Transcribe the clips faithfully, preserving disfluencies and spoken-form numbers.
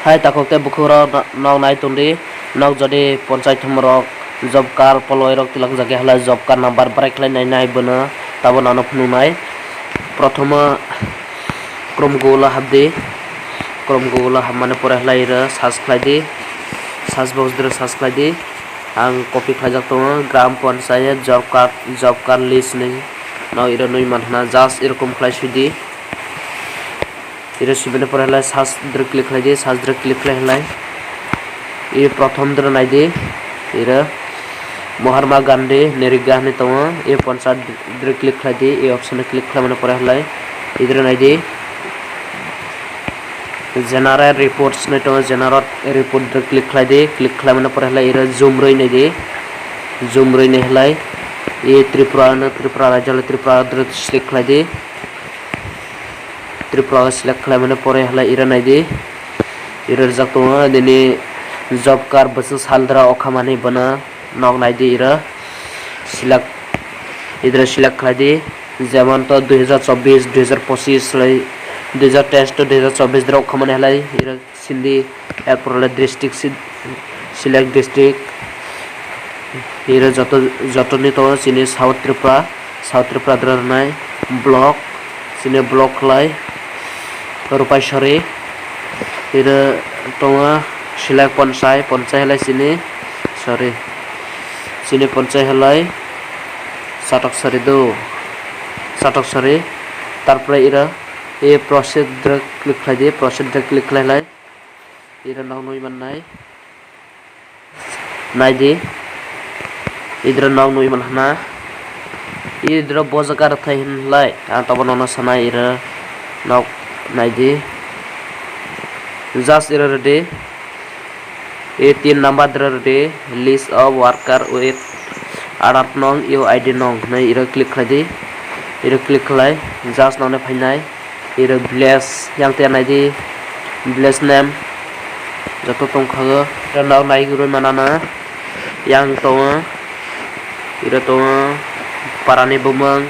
Hai takhuk tei bukhukrok no-, nok nai tongdi, nok jodi ponchai thumrok job card poloi rok twlangjakya halai job card number bwrai khlai nai nai bono tabo nano phunuknai. Prothomo Chrome Google o habdi, Chrome Google o habmani pore halai iro search khlaidi, search box dro search khlaidi. Ang copy khlaijak tongo Gram Panchayat job card, job card list hinwi. No iro nwi mankhna, just erokom khlai suidi. Iro sibini pore halai search dro click khlaidi, search dro click khlai halai. I prothom dro naidi, iro Mahatma Gandhi Narekga hinwi tongo, i panchayat dro click khlaidi, i option o click khlaimani pore halai. Idro naidi. General reports hinwi tongo, general report dro click khlaidi, click khlaimani pore halai iro zoom rwi naidi, zoom rwi nai halai. I Tripura no, Tripura rajyo le Tripura dro select khlaidi. Tripura o select khlaimani pore halai iro naidi, iro rijak tongo nini job card bwswk saldra o khamani bono nok naidi iro select, idro select khlaidi, jemon to dui hajar chobbish, dui hajar pochish lai, dui hajar teis to dui hajar chobbish dro o khamani halai iro sindi. Erpor le district si-, select district. Iro joto, jotoni tongo chini South Tripura, South Tripura dra rwnai block, chini block khlai Rupaisori. Iro tongo select Ponchai, Ponchai halai chini, sorry, chini Ponchai halai Chatoksori do, Chatoksori. Tarpore iro e process dra click khlai di, process dra click khlai lai. Iro nok nwi mannai. Naidi. Idro nok nwi mankhna. Idro bo jaga rwthai hinlai. Ang tobo nono sanai iro nok naidi. Just iro rwdi. E tin number dro rwdi. List of worker with Aadhaar nong, U I D nong hinwi iro click khlaidi. Iro click khlai. Just nokni phainai. Iro village yang te naidi, village name joto tongkhago. Iro nok nai rwi manana, yang tongo, iro tongo parani bumung,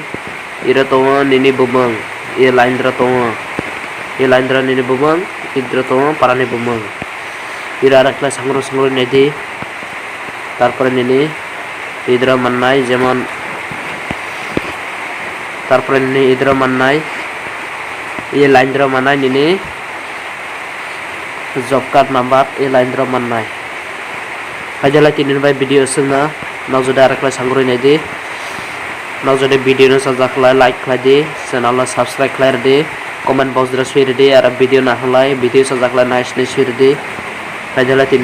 iro tongo nini bumung, e line dra tongo, e line dra nini bumung, idra tongo parani bumung. Iro arekla sangro sangro naidi. Tarpore nini idro mannai, jemon, tarpore nini idro mannai, e line dro mannai nini job card number, e line dro mannai. Haidalai tini bai video sungna, nok jodi arekla sangro naidi, nok jodi video no sajak khlai, like khlai di, channel no subscribe khlai rwdi, comment box dro sui rwdi, aro video nahalai, video sajak khlai nice ni sui rwdi. Haidalai tini